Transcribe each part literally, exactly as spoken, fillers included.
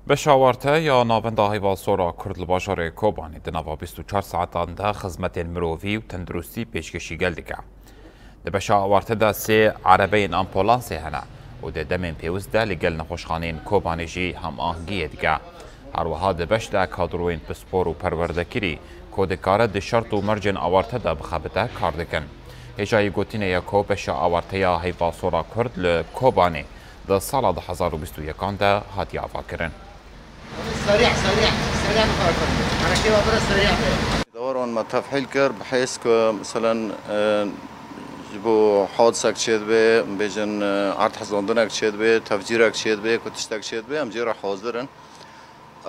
Beşa awarte ya Navenda Heyvalsora Kurd li bajarê Kobanê di nava bîst û çar saetan de xizmetên mirovî û tenduristî pêşkêşî gel dike. Di beşa awarte de sê erebeyên ambulansê hene û di demên pêwist de li gel nexweşxaneyên Kobanê jî hemahengiyê dike. Her wiha di beş de kadroyên pispor û perwerdekirî ku dikare di şert û mercên awarte de bixebite kar dikin. Hêjayî gotinê ye ku beşa awarte ya Heyvalsora Kurd li Kobanê di sala du hezar û bîst û yekan de hatiye avakirin. سریع، سریع، سریع بکار کن. حرکت و برس سریع به. Dewar wan me tefhîl kir, bi hêz ku, meselen, e, ji bo hodisek çêdibe, em bêjin, e, erdhezandinek çêdibe, tefcîrek çêdibe, ku tiştek çêdibe, em jê re hazir in.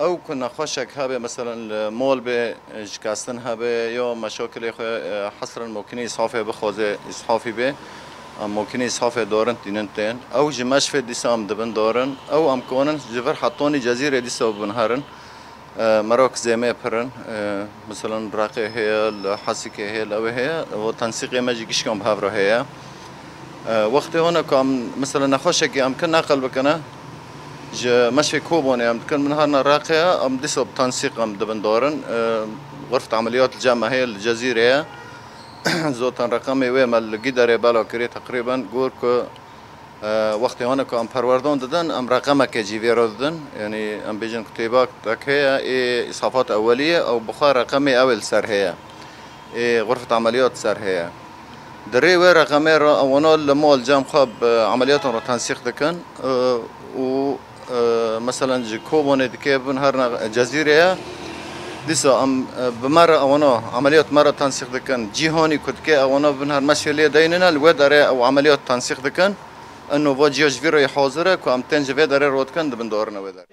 Ew ku nexweşek hebe, meselen, li mol be, e, şikestin hebe, ya meşakilê xwe, e, hesren mokînî îshafê bixwaze, îshafî be, em mokînî îshafê darin tînin tên. Ew ji meşfê dîsa em dibin darin. Ew em konin ji vir hetonî Cezîrê dîsa bibin herin. E, merok zêmê pir in. E, misilin Reqê heye, li Hesîkê heye, li ew heye. Û tensîqê me jî gişkan bi hev re heye. E, wextê hone ku em, misilin nexweşekî em kin neqil bikine, ji meşê Kobanê em dikin, min herna Reqê, em dîsa bi tensîq em dibin darin. E, xurfet emeliyat li cem me heye, li Cezîrê ye. Zotan reqemê wê me li Gîderê bela kirî teqrîben gor ku E, wextê hone ku em perwerdan didin, em reqemeke jî vê re didin. Yanî em bêjin ku têbak tek heye, ê îsafat ewelî ye, ew bi xwe reqemê ew ê li ser heye. Ê xurfet emeliyat ser heye. Di rê wê reqemê re ewana li mal cem xwe bi emeliyatan re tensîq dikin, e, û, e, meselen ji Kobanê dike bin herna Cezîrê ye. Dîsa em, e, bi me re ewana, emeliyat me re tensîq dikin. Cîhanî ku dike ewana bin her meşê lê deynine, li wê derê ew emeliyat tensîq dikin. Eno va ciya ji vî re hazir e ku em tên ji vê derê rot kin, dibin darine wê derê.